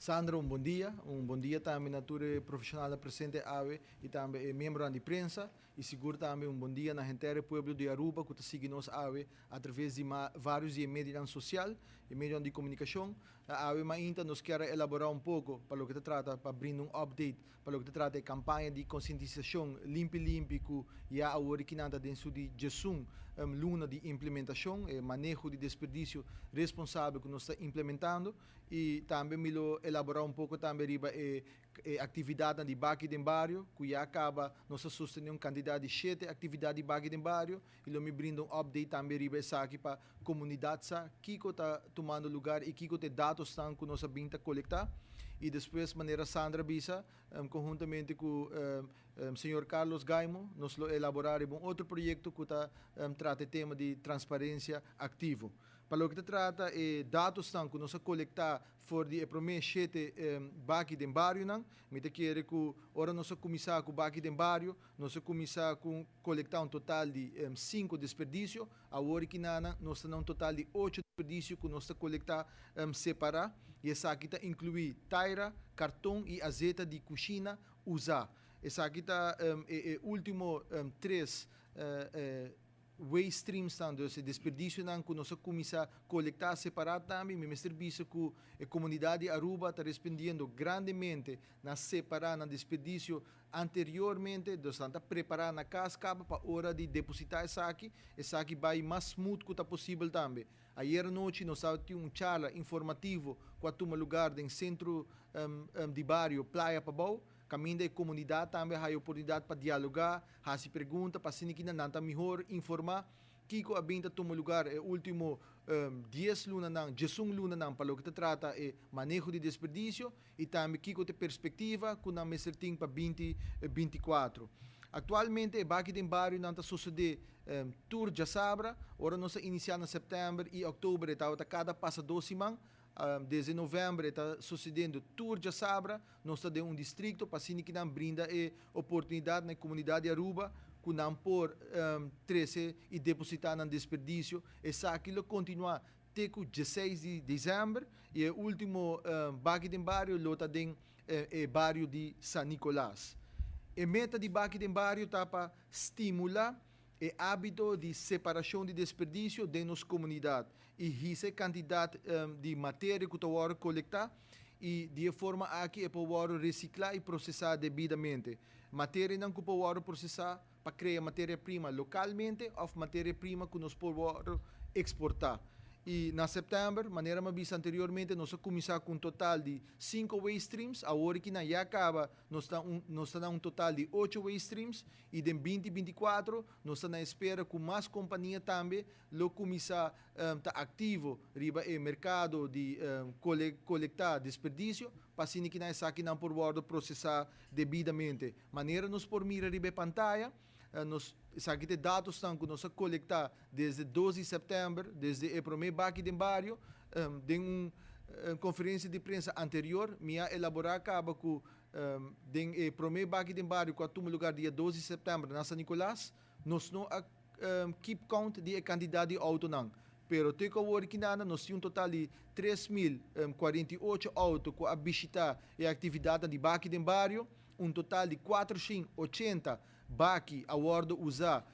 Sandra, un bon dia. Un bon dia tambe na tur e profesionalnan presente awe y tambe e miembronan di prensa. Y sigur tambe un bon dia na henter e pueblo di Aruba cu ta sigui nos awe a traves di varios di e medionan social, e medionan di comunicacion. Awe mainta nos kier a elabora un poco pa loke ta trata pa brinda un update pa loke ta trata e campaña di concientisacion Limpi Limpi cu ya awor kinan ta den su di diesun luna di implementacion, e maneho di desperdicio responsabel cu nos ta implementando. Y tambe mi lo elabora un poco tambe riba e e actividadnan di Baki den Bario, cu ya caba nos a sostene un cantidad di shete actividad di Baki den Bario y lo mi brinda un update tambe riba esaki pa comunidad sa kico ta tumando lugar y kico ta e datosnan cu nos a bin ta colecta. Y despues manera Sandra bisa, conhuntamente cu señor Carlos Gaimo nos lo elabora riba un otro proyecto cu ta trata e tema di transparencia activo. Pa loke ta trata e datosnan ku nos a kolektá for di e promé shete baki den barionan, mi ta kere ku ora nos a kuminsá ku baki den bario, nos a kuminsá ku kolektá un total di sinku desperdisio. Awor kinanan nos ta na un total di ocho desperdisio ku nos ta kolektá separá i esaki ta inkluí taira, karton i azeta di kushina usá. Esaki ta e último tres Waste streamsnan, dus e desperdicionan cu nos a cuminsa colecta separa tambe, mi mester bisa cu e comunidad di Aruba ta respondiendo grandemente na separa nan desperdicio anteriormente, dus nan ta prepara na cas caba pa ora di deposita esaki, esaki bay mas smooth cu ta posibel tambe. Ayer anochi nos a tin un charla informativo cu a tuma lugar den centro di bario Playa Pabao, Caminda e comunidad tambe haya oportunidad pa dialoga, haci pregunta pa asina ki nan ta mihor informa kico a bin ta tuma lugar e ultimo dies lunanan, diesun lunanan pa loke ta trata e maneho di desperdicio y tambe kico ta e perspectiva cu nan mester tin pa binti 24. Actualmente e baki den barionan ta sosode tur djasabra, ora nos a inicia na september y october e tabata cada pasa dos siman, Desde november e ta sucediendo tur djasabra. Nos ta den un districto pa asina ki nan brinda e oportunidad na e comunidad di Aruba cu nan por trece y deposita nan desperdicio. Esaki lo continua te cu dieseis di december y e ultimo Baki den Bario lo ta den e bario di San Nicolas. E meta di Baki den Bario ta pa stimula E hábito di separashon di desperdisio den nos komunidat i hisa e kantidat di materia ku ta wòrdu kolektá i di e forma aki e por wòrdu resiklá i prosesá debidamente. Materianan ku por wòrdu prosesá pa krea materia prima lokalmente òf materia prima ku nos por wòrdu eksportá. I na sèptèmber, manera mi a bisa anteriormente, nos a kuminsá ku un total di sinku waste streams, awor ki nan ya kaba nos ta un nos ta na un total di ocho waste streams I den binti 24 nos ta na espera ku mas kompania tambe lo kuminsá ta aktivo riba e merkado di kolektá desperdisio pa asina ki nan esakinan por wòrdu prosesá debidamente. Manera nos por mira riba e pantaya, nos esaki ta e datosnan ku nos a kolektá desde dos di sèptèmber, desde e promé baki den bario. Den un konferensia di prensa anterior mi a elaborá kaba ku Den e prome baki den bario cu a tuma lugar dia dos di september na San Nicolas, nos no a keep count di e cantidad di autonan, pero te cu awor kinana nos tin un total di 3048 auto cu a bishita e actividadnan di baki den bario, un total di 480 baki a wordo usa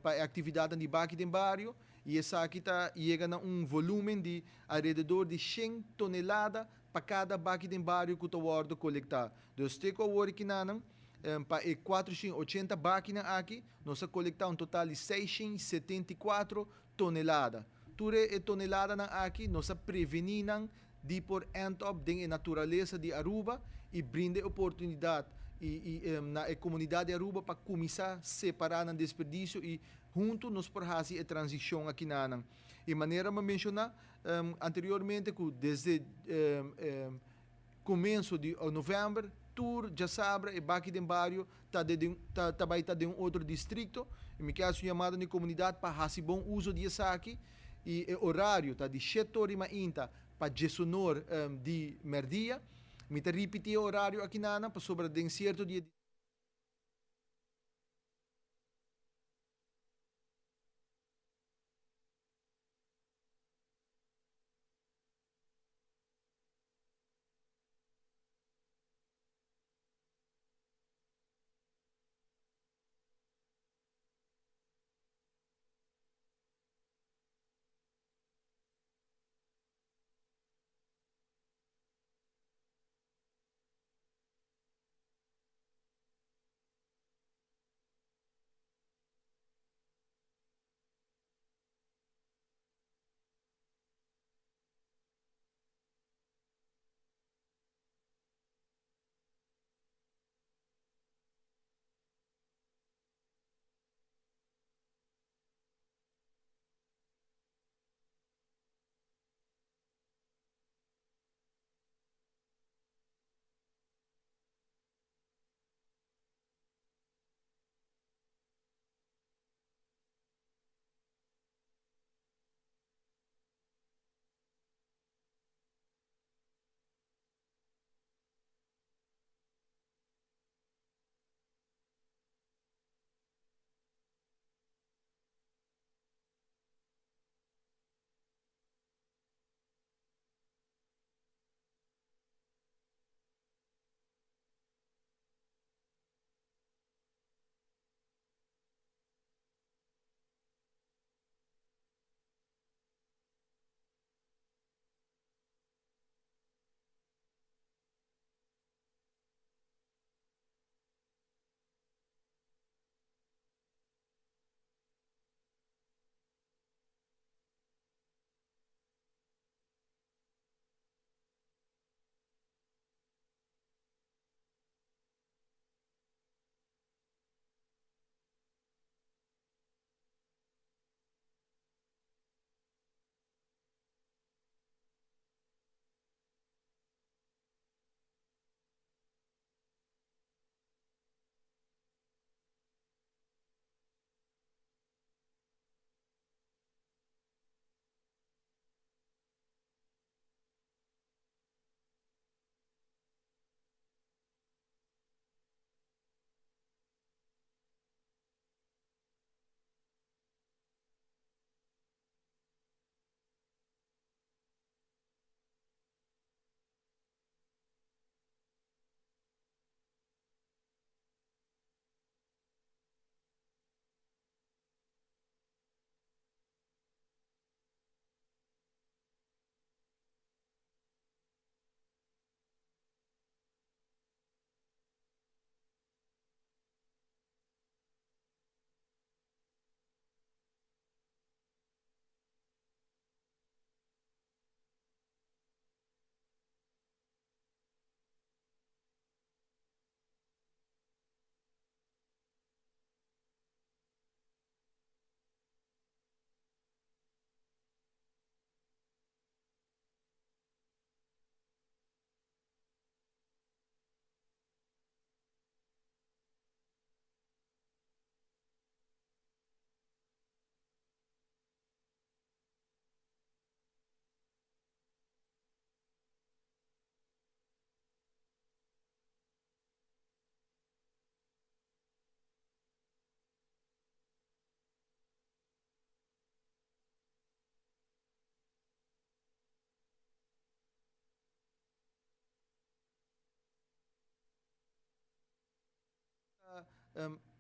pa e actividadnan di baki den bario y esaki ta yega na un volumen di alrededor di shen tonelada pa kada baki den bario ku ta wòrdu kolektá. Dus te ku awor kinanan, pa e 480 bakinan aki, nos a kolektá un total di 674 tonelada. Tur e toneladanan aki nos a prevení nan di por end up den e naturalesa di Aruba i brinda e oportunidat i na e komunidat di Aruba pa kuminsá separá nan desperdisio i huntu nos por hasi e transishon akinanan. I manera mi a menshoná anteriormente ku desde komienso di novèmber tur djasabra e baki den bario ta den ta bai ta den un otro distrikto i mi ke hasi un yamada na e komunidat pa hasi bon uso di esaki i e orario ta di shet tor di mainta pa djesonor di mèrdia. Mi ta ripití e orario akinana pasobra den sierto di e.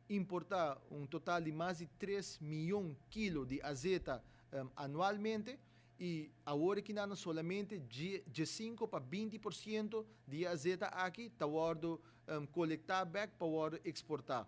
importá un total di mas di 3 mion kilo di azeta anualmente i awor ku nan solamente 5 pa 20% di azeta aki ta wòrdu kolektá bèk pa wòrdu eksportá.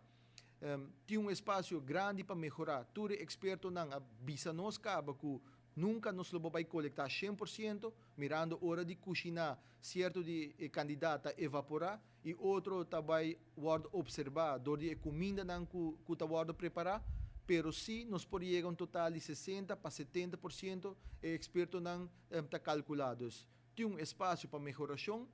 Tin un espasio grandi pa mehorá. Tur ekspertonan a bisa nos kaba ku nunka nos lo bai kolektá 100%, mirando ora di kushiná, sierto di kantidat ta evaporá i otro tambe wòrdu opservá dor di kumindanan ku ta wòrdu prepará, pero si nos por yega un total di 60 pa 70%, e ekspertonan ta kalkulá. Tin un espasio pa mehorashon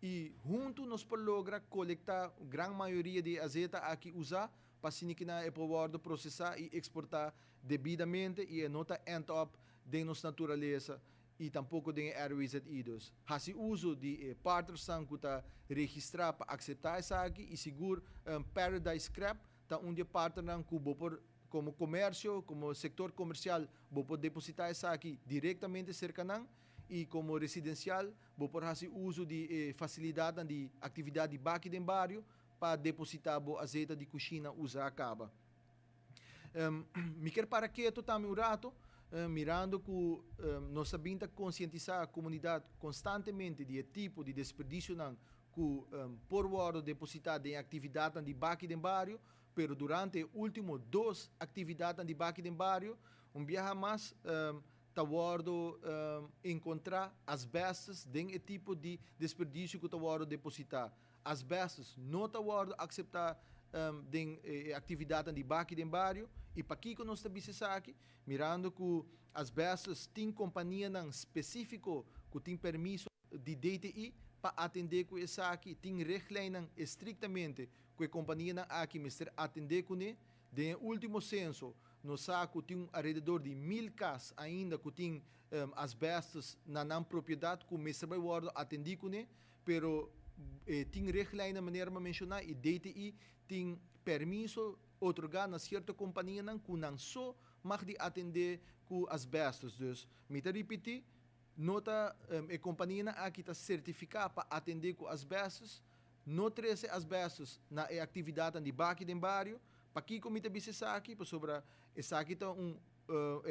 i huntu nos por logra kolektá gran mayoria di azeta aki usá pa asina ku e por prosesá i eksportá debidamente i no ta end up den nos naturalesa i tampoko den RWZI. Dus hasi uso di partners ku ta registrá pa aseptá esaki i sigur Paradise Scrap ta un di partnernan ku bo por komo komersio, komo sektor komersial, bo por depositá esaki direktamente serka nan i komo residensial, bo por hasi uso di fasilidat di aktividat di baki den bario pa depositá bo azeta di kushina usá kaba. Mi ke para ketu tambe un ratu, mirando ku nos ta konsientisá e komunidat konstantemente di tipo di desperdisio ku por wòrdu depositá den aktividat di baki den bario, pero durante e último dos aktividat di baki den bario, un biaha mas ta wòrdu enkontrá asbestos den e tipo di desperdisio ku ta wòrdu depositá. Asbestos no ta wòrdu aseptá den aktividat di baki den bario i pakiko nos ta aki, mirando ku asbestos tin kompanianan spesífiko ku tin permiso di DTI pa atendé ku esaki, tin richtlijnen estriktamente ku e kompanianan aki mester atendé kuné. Den último senso, nos sa ku tin alrededor di 1000 kas ainda ku tin asbestos na nan propiedat ku mester bai wòrdu atendí kuné, pero tin richtlijnen manera mi a menshoná i DTI tin permiso otorgá na sierto kompanianan ku nan so mag di atendé ku asbestos. Dus, mi ta ripití, no ta e kompanianan aki ta sertifiká pa atendé ku asbestos, no trese asbestos na e aktividat di baki den bario. Pakiko mi ta bisa esaki? Pasobra esaki ta un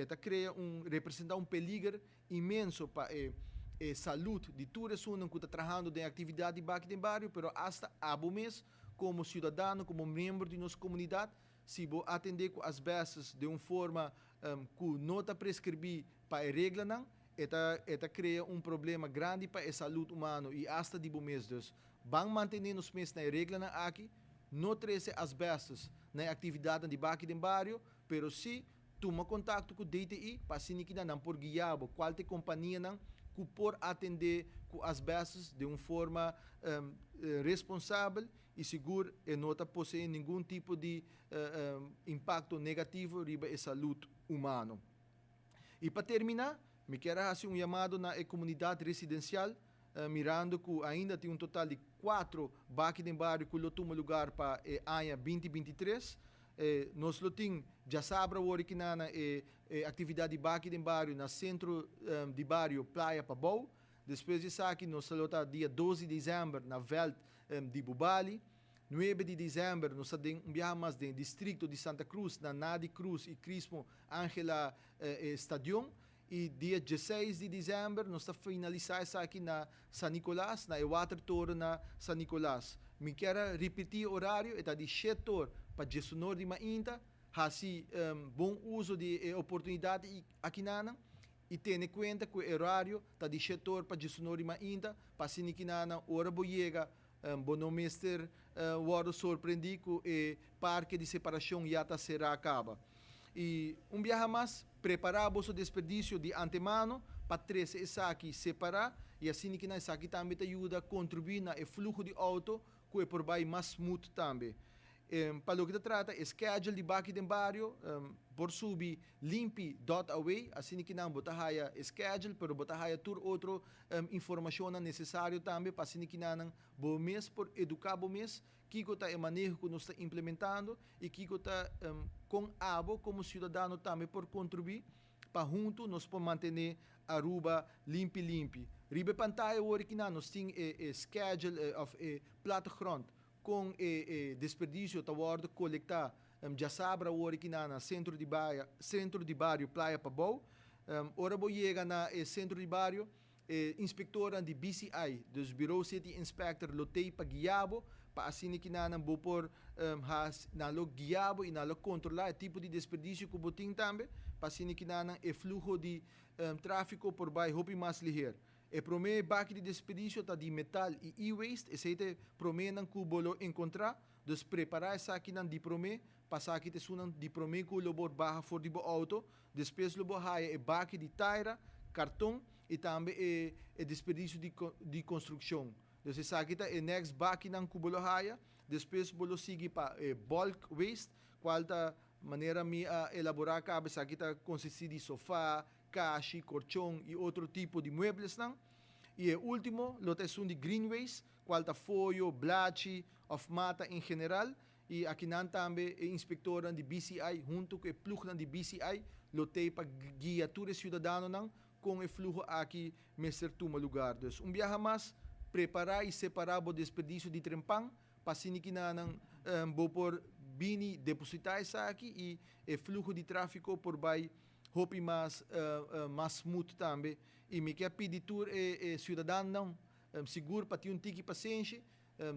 ta krea un representá un peliger inmenso pa e salú di tur esunnan ku ta trahando den aktividat di baki den bario, pero hasta abo mes komo siudadano, komo miembro di nos komunidat, si bo atendé ku asbestos di un forma ku no ta preskribí pa e reglanan, e ta krea un problema grandi pa e salú humano i hasta di bo mes. Dus, ban mantené nos mes na e reglanan aki, no trese asbestos na aktividat di baki den bario, pero si tuma kontakto ku DTI pa asina nan por guia bo kual ta e kompanianan ku por atendé ku asbestos di un forma responsabel i sigur i no ta poseé ningun tipo di impakto negativo riba e salú humano. I pa terminá, mi ke hasi un yamado na komunidat residensial, mirando ku ainda tin un total di kuater baki den bario ku lo tuma lugá pa aña 2023. Nos lo tin djasabra awor aki na aktividat di baki den bario na sentro di bario Playa Pabou. Despues di esaki nos lo ta dia 12 di desèmber na vèlt di Bubali. 9 di desèmber nos tin un biaha mas den distrito di Santa Cruz na Nadi Cruz i Crismo Angela Stadion. I dia 16 di desèmber nos ta finalisá esaki na San Nicolas, na Watertoren na San Nicolas. Mi ke ripití e orario, ta di 7 or pa 19 di mainta, hasi bon uso di oportunidat aki nan i tene kuenta ku e orario ta di 7 or pa 19 di mainta, pa asina ora bo yega, bo no mester wòrdu sorprendí ku e parke di separashon ya ta será kaba. I un biaha mas, prepará bo desperdisio di antemano pa trese esaki separá i asina esaki tambe ta yuda kontribuí na e fluho di outo ku e por bai mas smooth tambe. Pa loke ta trata e schedule di baki den bario, por subi limpi.aw, asina nan bo ta haya schedule, pero bo ta haya tur otro informashon nesesario tambe pa asina nan bo mes por eduká bo mes kiko ta e maneho ku nos ta implementando i kiko ta kon abo komo siudadano tambe por kontribuí pa huntu nos por mantené Aruba limpi limpi. Riba pantaya awor aki nos tin e schedule òf e plattegrond. Con e desperdicio ta wordo colecta diasabra awor aki na centro di bario Playa Pabou. Ora bo yega na e centro di bario, e inspector di BCI, dus Bureau City Inspector, lo tey pa guia bo, pa asina cu nan bo por nan lo guia bo y nan lo controla e tipo di desperdicio cu bo tin tambe, pa asina cu nan e fluho di trafico por bay hopi mas liher. E prome baki di desperdicio ta di metal y e-waste, esey ta e prome nan cu bo lo encontra, dus prepara esaki nan di prome, pa esaki ta esunnan di prome cu lo por baha for di bo auto. Despues lo bo haya e baki di taira, carton y tambe e desperdicio di construccion. Dus esaki ta e next baki nan cu bo lo haya. Despues bo lo sigui pa e bulk waste, cual ta manera mi a elabora caba, esaki ta consisti di sofa, cashi, colchon y otro tipo di muebles nan. Y e ultimo lo ta esun di green waste, cual ta foyo, blachi of mata en general. Y aki nan tambe e inspector di BCI hunto cu e ploeg di BCI lo tey pa guia tur ciudadano nan con e fluho aki mester tuma lugar. Dus un biaha mas, prepara y separa e desperdicio di trempan pa asina cu nan bo por bini deposita esaki y e fluho di trafico por bay hopi mas smooth tambe. Y mi kier pidi tur e ciudadano sigur pa tin un tiki pasenshi.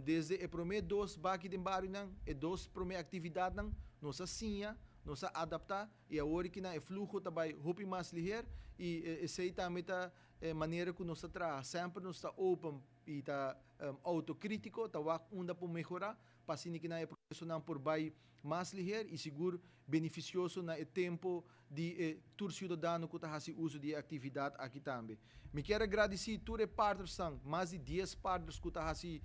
Desde e prome dos baki di bario nan, e dos prome actividad nan, nos a siña, nos a adapta y awor cu e fluho ta bay hopi mas liher y esey tambe ta manera cu nos ta traha. Semper nos ta open y ta autocritico, ta wak unda por mehora, pa asina cu e proceso nan por bay mas liher y sigur beneficioso na e tempo di tur ciudadano cu ta haci uso di actividad aki tambe. Mi kier gradici tur e partners, mas di 10 partners cu ta haci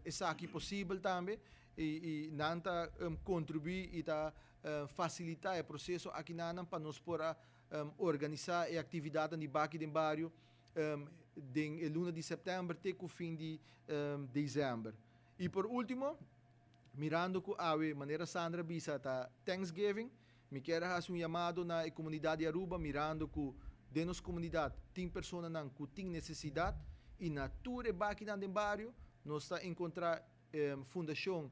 esaki posibel tambe y nan ta contribui y ta facilita e proceso aki nan pa nos por organisa e actividad di baki den bario den luna di september te cu fin di december. Y por ultimo, mirando cu awe, manera Sandra bisa, ta Thanksgiving, mi kier haci un yamado na comunidad di Aruba, mirando cu den nos comunidad tin personanan cu tin necesidad y na tur baki den bario nos ta encontra fundacion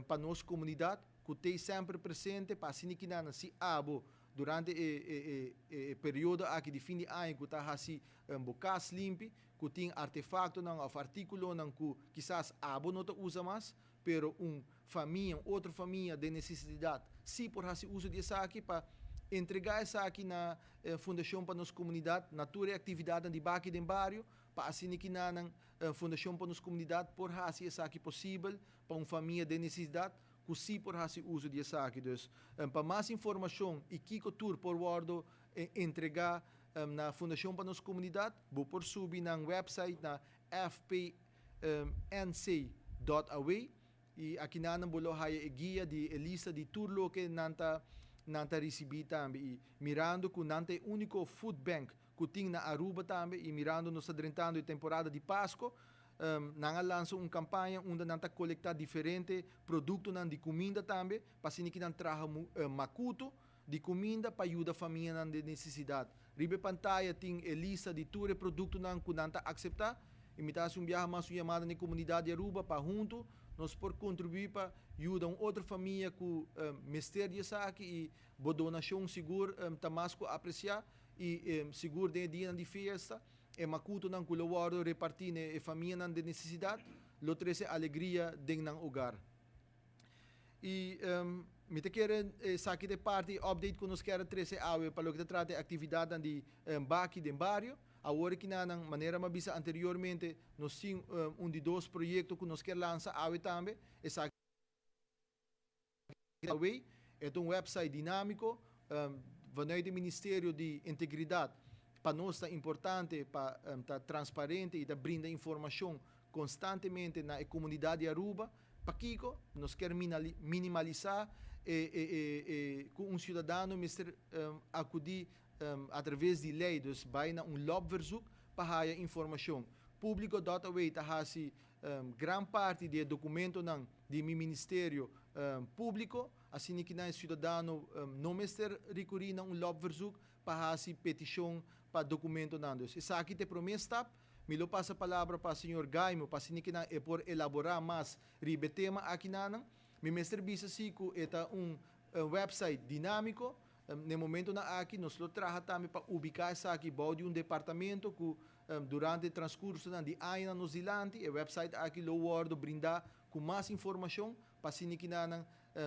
pa nos comunidad cu ta semper presente pa asina cu nan si abo durante e periodo aki di fin di aña cu ta haci bo cas limpi, cu tin artefacto nan of articulo nan cu kisas abo no ta usa mas, pero un famia, un otro famia den necesidad, si por haci uso di esaki pa entrega esaki na Fundacion pa Nos Comunidad, na tur actividad di baki den bario, pa asina cu nan Fundacion pa Nos Comunidad por haci esaki posibel pa un famia den necesidad cu si por haci uso di esaki. Dus, pa mas informacion y kico tur por wordo entrega na Fundacion pa Nos Comunidad, bo por subi na website na fpnc.aw y aki nan bo lo haya e guia di e lista di tur loke nan ta ricibi tambe. Y mirando cu nan ta e unico food bank cu tin na Aruba tambe y mirando nos ta drentando e temporada di Pasco, nan a lansa un campaña unda nan ta colecta diferente producto nan di cuminda tambe, pa asina cu nan traha macuto di cuminda pa yuda famia nan den necesidad. Riba pantaya tin e lista di tur e producto nan cu nan ta acepta y mi ta un biaha mas un yamada na comunidad di Aruba pa hunto nos por contribui pa yuda un otro famia cu mester di esaki y bo donacion sigur ta mas cu aprecia y sigur den dia di fiesta e macuto nan cu lo wordo reparti na e famia nan den necesidad lo trece alegria den nan hogar. Y mi ta kere esaki ta parti update cu nos kier trece awe pa loke ta trata actividad di baki den bario. Awor cu nan manera m'a bisa anteriormente, nos tin un di dos proyecto cu nos kier lansa awe tambe. Esaki ta un website dinamico vanuit het Ministerio di Integridad. Pa nos ta importante pa ta transparente y ta brinda informacion constantemente na comunidad di Aruba. Pakico nos kier minimalisa cu un ciudadano mester acudi atraves di ley, dus bay na un LOB-verzoek pa haya informacion. Publico.aw ta hasi gran parti di documento nan di mi ministerio publico, asina cu e ciudadano no mester recuri na un LOB-verzoek pa hasi peticion pa documento nan. Dus esaki ta e prome stap. Mi lo pasa palabra pa señor Gaimo pa asina kinan e por elabora mas riba e tema akinanan. Mi mester bisa si ku e ta un website dinamiko. Na e momentonan aki nos lo traha tambe pa ubiká esaki bou di un departamento ku durante e transkursonan di añanan nos dilanti e website aki lo wòrdu brindá ku mas informashon pa asina kinanan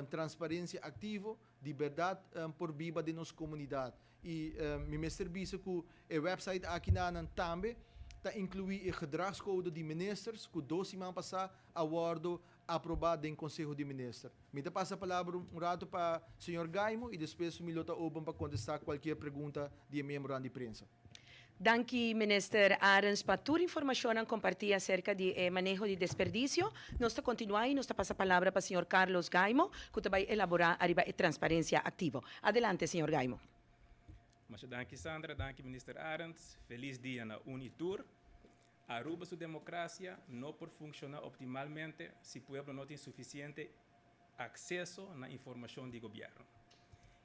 transparensia aktivo di bèrdat por biba den nos komunidat. I mi mester bisa ku e website akinanan tambe ta inkluí e gedragscode di ministers ku dos siman pasá a wòrdu aprobá den Konseho di Minister. Mi ta pasa palabra un rato pa señor Gaimo i despues mi lo ta open pa kontestá kualkier pregunta di e miembronan di prensa. Danki Minister Arends pa tur informashonnan kompartí aserka di e maneho di desperdisio. Nos ta kontinuá i nos ta pasa palabra pa señor Carlos Gaimo ku ta bai elaborá ariba e transparensia aktivo. Adelante señor Gaimo. Masha danki Sandra, danki Minister Arends. Felis dia na un i tur. Aruba su democracia no por funciona optimalmente si pueblo no tin suficiente acceso na informacion di gobierno.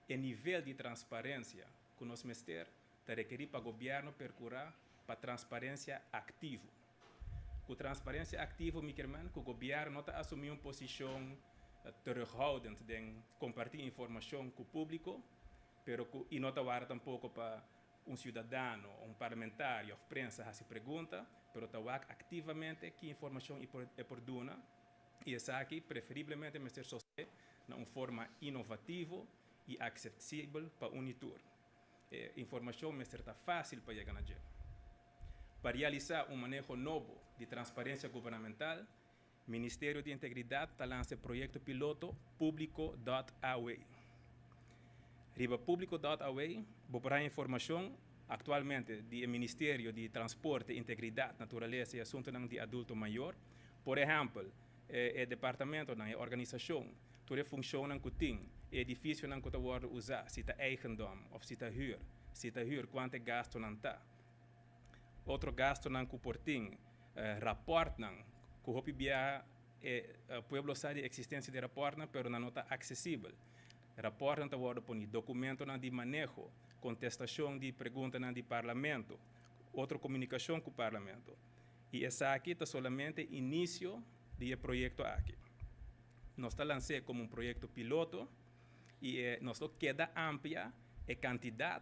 E nivel di transparencia cu nos mester ta rekeri pa gobierno percura pa transparencia activo. Cu transparencia activo mi kier men cu gobierno no ta asumi un posicion terughoudend den comparti informacion cu publico, pero cu y no ta warda tampoco pa un ciudadano, un parlamentario of prensa haci pregunta, pero ta wak activamente ki informacion y por e por duna y esaki preferiblemente mester sosode na un forma innovativo y accesibel pa un y tur. E informacion mester ta facil pa yega na dje. Pa realisa un maneho nobo di transparencia gubernamental, Ministerio di Integridad ta lansa e proyecto piloto Publico dot aw. Riba Publico dot aw bo por haña informacion actualmente di e Ministerio di Transporte, Integridad, Naturalesa y Asuntonan di Adulto Mayor. Por ehempel, e departamentonan, e organisacion, tur e funcionnan cu tin, e edificionan cu ta wordo usa, si ta eigendom of si ta huur, si ta huur cuanto e gastonan ta. Otro gastonan cu por tin, raportnan cu hopi biaha e pueblo sa di existencia di raportnan pero nan no ta accesibel. Raportnan ta wordo poni, documentonan di maneho, contestacion di preguntanan di Parlamento, otro comunicacion cu Parlamento. Y esaki ta solamente inicio di e proyecto aki. Nos ta lans'é como un proyecto piloto y e nos lo keda amplia e cantidad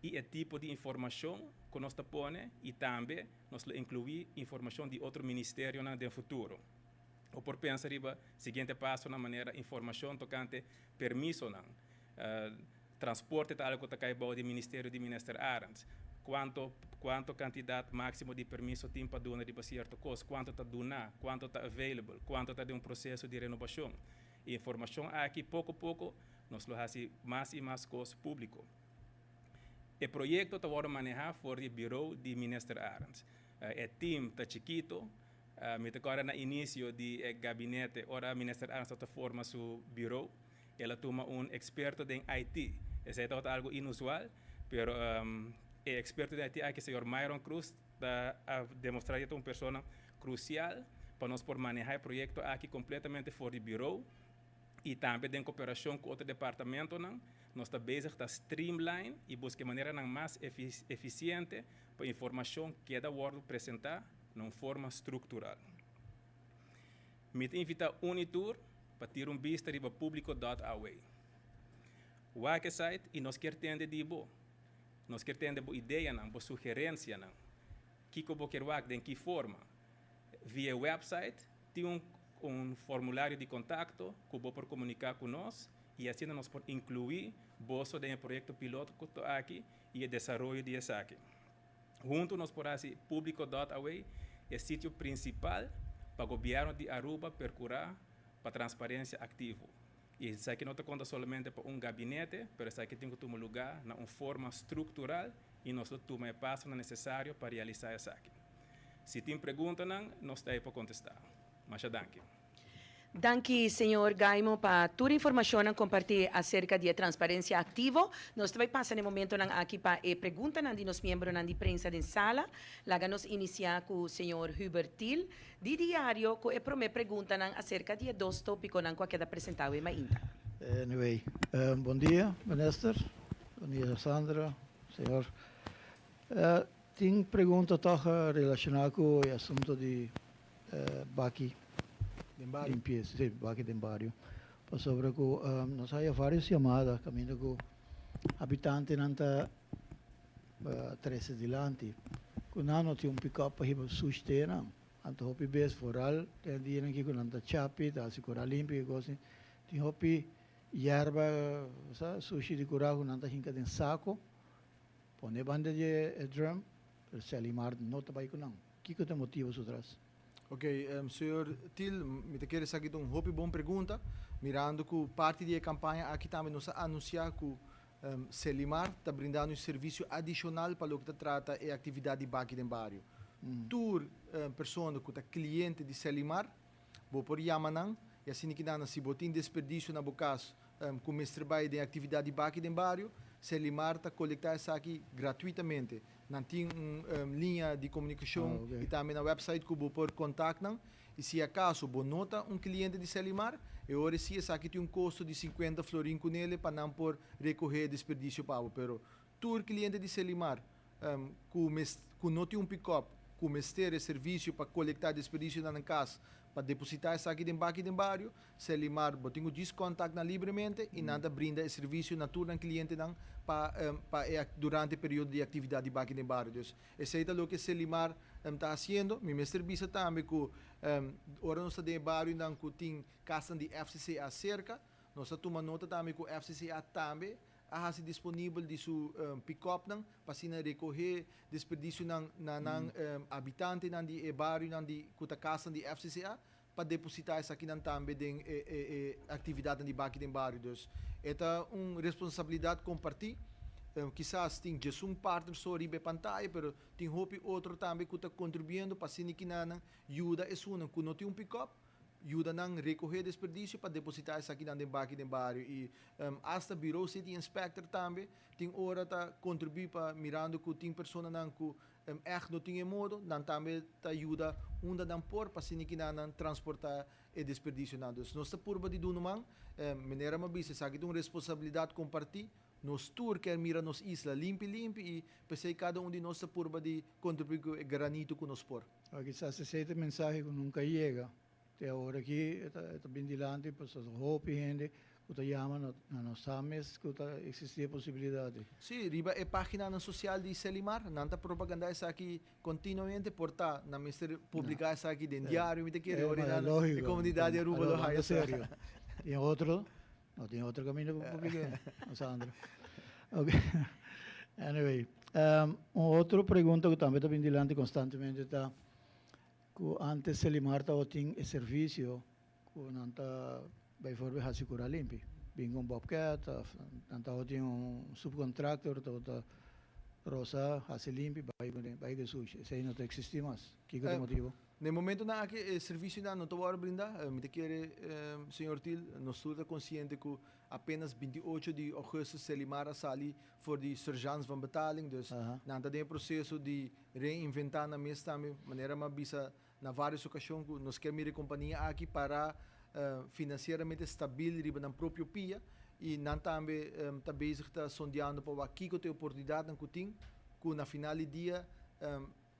y e tipo di informacion cu nos ta pone y tambe nos lo inclui informacion di otro ministerionan den futuro. Bo por pensa riba siguiente pasonan manera informacion tocante permisonan. Transporte ta algo cu ta cay bao di ministerio di Minister Arends. Cuanto cuanto cantidad maximo di permiso tin pa duna riba cierto cos, cuanto ta duna, cuanto ta available, cuanto ta den un proceso di renobacion. E informacion aki poco poco nos lo haci mas y mas cos publico. E proyecto ta wordo maneha for di bureau di Minister Arends. E team ta chikito. Mi ta corda na inicio di e gabinete ora Minister Arends tabata forma su bureau, el a tuma un experto den IT. Esey tabata algo inusual, pero e experto den IT aki, señor Myron Cruz, ta a demostra di ta un persona crucial pa nos por maneha e proyecto aki completamente for di bureau y tambe den cooperacion cu otro departamentonan. Nos ta bezig ta streamline y busca e maneranan mas eficiente pa informacion keda wordo presenta na un forma structural. Mi ta invita un y tur pa tira un bista riba publico dot aw. Wak e site y nos kier tende di bo. Nos kier tende bo ideanan, bo sugerencianan. Kico bo kier wak, den ki forma. Via e website tin un un formulario di contacto cu bo por comunica cu nos y asina nos por inclui boso den e proyecto piloto aki y e desaroyo di esaki. Hunto nos por haci Publico dot aw e sitio principal pa Gobierno di Aruba percura pa transparencia activo. Y esaki no ta conta solamente pa un gabinete, pero esaki tin cu tuma lugar na un forma structural y nos lo tuma e pasonan necesario pa realisa esaki. Si tin preguntanan, nos ta ey pa contesta. Masha danki. Danki señor Gaimo pa tur informacionnan comparti acerca di e transparencia activo. Nos ta bay pasa na e momentonan aki pa e preguntanan di nos miembronan di prensa den sala. Laga nos inicia cu señor Hubert Thiel di Diario cu e prome preguntanan acerca di e dos topiconan cu a keda presenta awe mainta. Anyway, bon dia minister, bon dia Sandra, señor. Tin pregunta toch relaciona cu e asunto di baki Den bario. Limpieza, si, baki den bario. Pasobra cu nos haya varios yamada caminda cu habitantenan ta trece dilanti cu nan no tin un pick-up pa hiba sushi te nan. Anto hopi bes vooral den e dianan aki cu nan ta chapi, ta haci cura limpi y cos, tin hopi yerba, sa, sushi di cura cu nan ta hinca den saco. Pone banda di e drum, pero Selimar no ta bai ku nan. Kiko ta e motibu su tras? Ok, señor Thiel, mi ta kere esaki ta un hopi bon pregunta, mirando ku parti di e kampaña aki tambe nos a anunsiá ku Selimar ta brindando un servisio adishonal pa loke ta trata e aktividat di baki den bario. Tur persona ku ta kliente di Selimar, bo por yama nan i asina ki nan si bo tin desperdisio na bo kas ku mester bai den aktividat di baki den bario, Serlimar ta kolektá esaki gratuitamente. Nan tin un liña di komunikashon i tambe nan wèpsait ku bo por kontakt nan. I si akaso bo no ta un kliente di Serlimar, e ora si esaki tin un kosto di 50 florin kunele pa nan por rekohé e desperdisio pa bo. Pero tur kliente di Serlimar ku ku no tin un pikòp ku mester e servisio pa kolektá desperdisio na nan kas pa depositá esaki den baki den bario, Serlimar bo tin ku djis kòntakt nan libremente i nan ta brinda e servisio na tur nan klientenan pa pa e durante e periodo di aktividat di baki den bario. Dus esei ta loke Serlimar ta hasiendo. Mi mester bisa tambe ku ora nos ta den e barionan ku tin kasnan di FCCA serka, nos ta tuma nota tambe ku FCCA tambe a hasi disponibel di su pikòpnan pa asina rekohé desperdisionan na nan habitantenan di e barionan di ku ta kasnan di FCCA pa depositá esakinan tambe den e e aktividatnan di baki den bario. Dus e ta un responsabilidat kompartí. Kisas tin djesun partner so riba e pantaya pero tin hopi otro tambe ku ta kontribuyendo pa asina kinanan yuda esunnan ku no tin un pikòp yuda nan rekohé desperdisio pa depositá esakinan den baki den bario i asta Bureau City Inspector tambe tin ora ta kontribuí pa mirando ku tin personanan ku ègt no tin e modo, nan tambe ta yuda unda nan por pa asina kinan nan transportá e desperdisionan. Dus nos ta purba di duna man, manera mi a bisa esaki ta un responsabilidat kompartí, nos tur kier mira nos isla limpi limpi i p'esei kada un di nos ta purba di kontribuí ku e granito ku nos por. Awor kisas esei ta e mensahe ku nunka yega. Te awor aki e ta e ta bin dilanti pasobra hopi hende ku ta yama no nan no sa mes ku ta eksistí e posibilidat ei. Sí, riba e páginanan sosial di Selimar nan ta propagandá esaki kontinuamente. Por ta nan mester publiká esaki den diario, mi ta kere ora nan e komunidat di Aruba lo haya sa. Tin otro, no tin otro kaminda pa publiká, Sandra. Ok, anyway, un otro pregunta ku tambe ta bin dilanti konstantemente ta ku antes Selimar tabatin e servisio ku nan ta bijvoorbeeld hasi kura limpi, bin ku un bobcat òf nan tabatin un subcontractor tabata rosa hasi limpi bai bai ku e sushi, esei no ta eksistí mas, kiko ta e motibu? Na e momentonan aki e servisionan no ta wòrdu brindá. Mi ta kere, señor Thiel, nos tur ta konsiente ku apenas 28 di ougùstus Selimar a sali for di Sergeants van Betaling, dus nan ta den e proseso di reinventá nan mes tambe. Manera mi a bisa na vários okashon ku nos kier mira e kompania aki pará finansieramente stabil riba nan propio pia i nan tambe ta bezig ta sondeando pa wak kiko ta e oportunidatnan ku tin ku na final di dia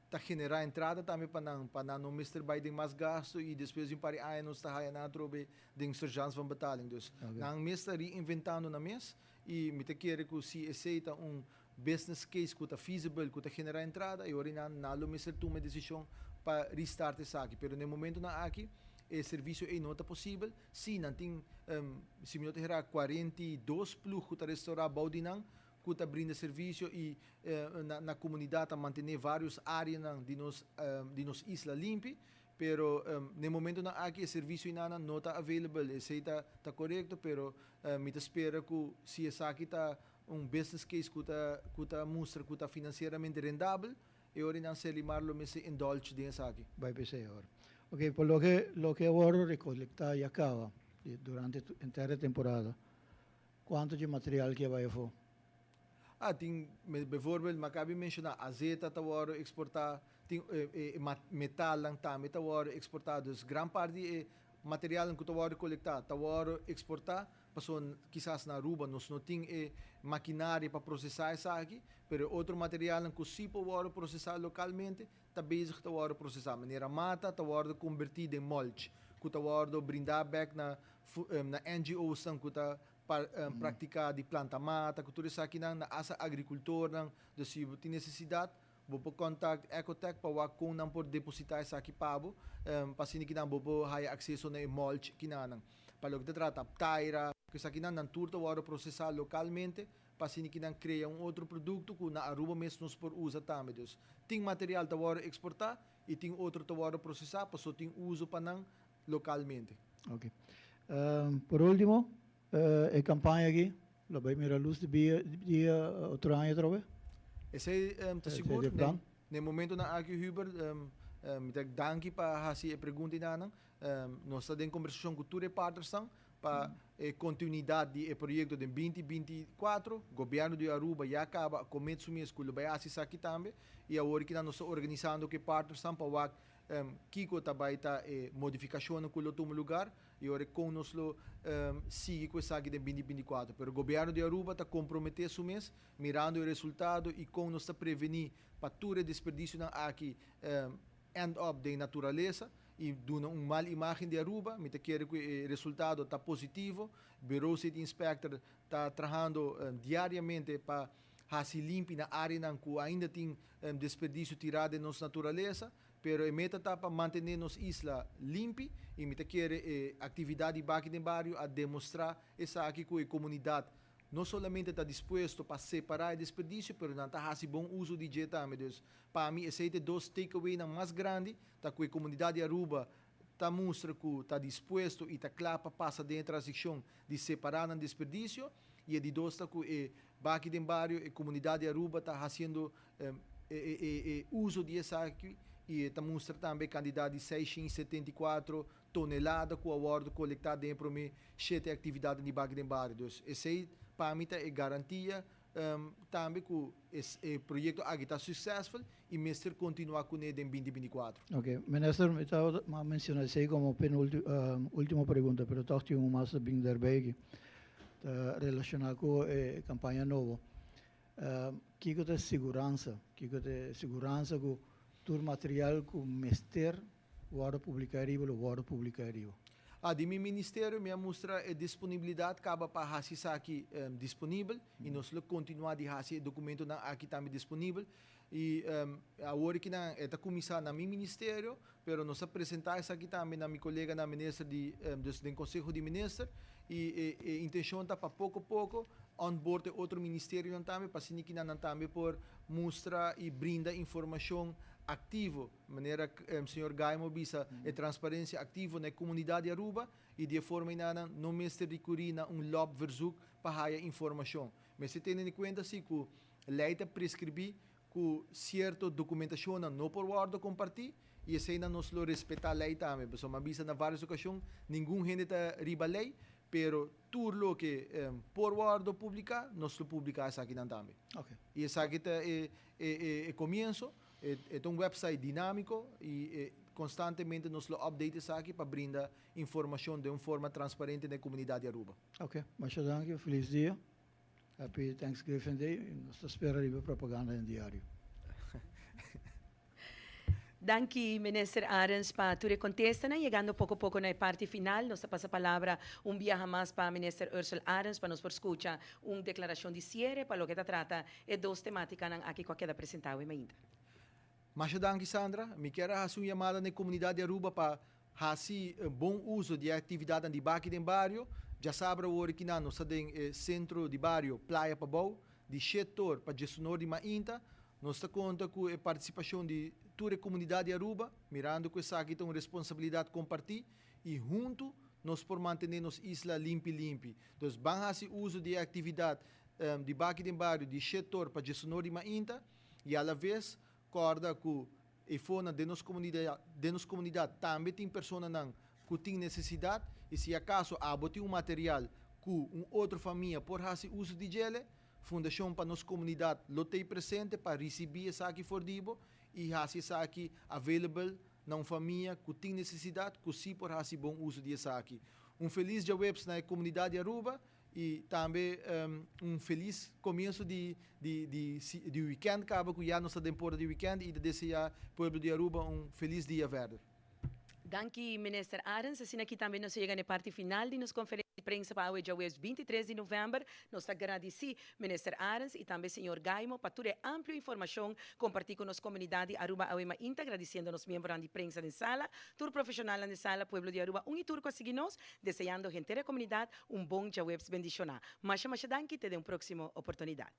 ta generá entrada tambe pa nan, pa nan no mester bai den mas gasto i despues di un par di aña nos ta haya nan atrobe den Sergeants van Betaling. Dus nan mes ta reinventando nan mes i mi ta kere ku si esei ta un business case ku ta feasible, ku ta generá entrada, e ora nan nan lo mester tuma e desishon pa restart esaki. Pero na e momentonan aki e servisio ei no ta posibel. Sí, nan tin, si mi no ta hera, 42 ploeg ku ta restaurá bou di nan, ku ta brinda servisio i na komunidat ta mantené vários áreanan di nos di nos isla limpi, pero na e momentonan aki e servisio enanan no ta available, esei ta ta korekto, pero mi ta spera ku si esaki ta un business case ku ta ku ta mustra ku ta finansieramente rendabel, e ora nan Selimar lo mester indulge den esaki. Bai p'esei awor. Ok, por loke loke a wòrdu rekolektá ya kaba durante henter e temporada. Cuanto dje material ki a bai afó? Ah, tin, bijvoorbeeld, mi a caba di menciona, azeta ta worde exporta, tin e metalnan tambe ta worde exporta. Dus gran parti di e materialnan cu ta worde colecta ta worde exporta. paso kisas na Aruba nos no tin e maquinaria pa procesa esaki, pero otro material cu si por wordo procesa localmente, ta bezig ta wordo procesa. Manera mata ta wordo converti den mulch, cu ta wordo brinda back na NGO's cu ta practica di planta mata, cu tur esaki nan, na asa agricultor nan, dus si tin necesidad, bo por contact Ecotech pa wak con nan por deposita esaki pa bo, pa asina cu nan bo por haya acceso na e mulch cu nan. Pa loke ta trata taira, cu esaki nan, nan tur ta wordo procesa localmente, pa asina cu nan crea un otro producto cu na Aruba mes nos por usa tambe. Dus tin material ta wordo exporta y tin otro ta wordo procesa, paso tin uso pa nan localmente. Ok. Por ultimo, e campaña aki, lo bay mira luz di dia otro aña atrobe? Esey ta sigur. E plan? Na momento nan aki, Hubert, danki pa hasi e pregunta nan. Nos ta den conversacion cu tur e partners pa e continuidad di e proyecto di 2024. Gobierno di Aruba ya a caba commit su mes cu lo bay hasi esaki tambe y awor cu nos ta organisando cu e partners pa wak kico tambe ta e modificacion cu lo tuma lugar y awor con nos lo sigui cu esaki di 2024. Pero gobierno di Aruba ta compromete su mes mirando e resultado y con nos ta preveni pa tur e desperdicio aki end up den naturalesa y duna un mal imagen di Aruba. Mi ta kere cu e resultado ta positivo. Bureau City Inspector ta trahando diariamente pa hasi limpi na area cu ainda tin desperdicio tira den nos naturalesa, pero e meta ta pa mantene nos isla limpi y mi ta kere e actividad di Baki den Bario a demostra esaki, cu e comunidad no solamente ta dispuesto pa separa e desperdicio, pero nan ta hasi bon uso di dje tambe. Dus, pa mi, esey ta dos takeaway nan mas grandi, ta cu e comunidad di Aruba ta mustra cu ta dispuesto y ta cla pa pasa den transicion di separa nan desperdicio, y e di dos ta cu e Baki den Bario, e comunidad di Aruba ta haciendo e uso di esaki y ta mustra tambe cantidad di 674 tonelada cu a wordo colecta den prome shete actividad di Baki den Bario. Dus esey pa mi ta e garantia tambe cu e proyecto aki ta successful y mester continua cu ne den 2024. Ok, minister, mi a menciona esey como penultimo, ultimo pregunta, pero toch tin un mas bin erbij aki, ta relaciona cu e campaña nobo. Kico ta siguransa? Kico ta siguransa cu tur material cu mester wordo publica riba, lo wordo publica riba? Ah, di mi ministerio mi a mustra e disponibilidad caba pa hasi esaki disponibel y nos lo continua di hasi e documento nan aki tambe disponibel y awor cu nan ta cuminsa na mi ministerio, pero nos a presenta esaki tambe na mi colega na minister di dus den conseho di minister y e intencion ta pa poco poco onboard e otro ministerio nan tambe pa asina cu nan tambe por mustra y brinda informacion activo, manera señor Gaimo bisa, e transparencia activo na comunidad di Aruba y di forma nan no mester recuri na un loopverzoek pa haya informacion. Mester tene na cuenta si cu ley ta prescribi cu cierto documentacion no por wordo comparti y esey nos lo respeta ley tambe. Pasobra mi a bisa na varios ocasion, ningun hende ta riba ley, pero tur loke por wordo publica, nos lo publica esaki nan tambe. Y esaki ta e comienso, e un website dinamico y constantemente nos lo update esaki pa brinda informacion di un forma transparente na comunidad di Aruba. Ok, masha danki, feliz dia. Happy Thanksgiving Day. Nos ta spera propaganda den diario. Danki, Minister Arends, pa tur contesta. Yegando poco poco na parte final, nos ta pasa palabra un biaha mas pa Minister Ursell Arends pa nos por scucha un declaracion di ciere pa loke ta trata e dos tematica nan aki cu keda presenta ainda. Masha danki, Sandra. Mi kier haci un yamada na comunidad di Aruba pa hasi bon uso di actividad di Baki den Bario. Diasabra awor aki nos ta den centro di bario Playa Pabou, di 7 or pa 19 di mainta. Nos ta conta cu e participacion di tur e comunidad di Aruba, mirando cu esaki ta un responsabilidad comparti y hunto nos por mantene nos isla limpi limpi. Anto, ban hasi uso di actividad di Baki den Bario di 7 or pa 19 di mainta y a la vez corda cu e fona den nos comunidad tambe tin persona nan cu tin necesidad y si acaso abo tin un material cu un otro famia por hasi uso di dje, Fundacion pa Nos Comunidad lo ta presente pa ricibi esaki for di bo y hasi esaki available na un famia cu tin necesidad cu si por hasi bon uso di esaki. Un felis djaweps na comunidad di Aruba y tambe un felis comienso di weekend caba, cu ya nos ta den porta di weekend, y desea pueblo di Aruba un felis dia verder. Danki, Minister Arends. Asina aki tambe nos a yega na parti final di nos conferencia di prensa pa djaweps 23 di november. Nos ta gradici Minister Arends y tambe señor Gaimo pa tur e amplio informacion comparti cu nos comunidad di Aruba awe mainta, gradiciendo nos miembronan di prensa den sala, tur profesional den sala, pueblo di Aruba, un y tur cu a sigui nos, deseando henter e comunidad un bon djaweps bendiciona. Masha, masha danki, te den un proximo oportunidad.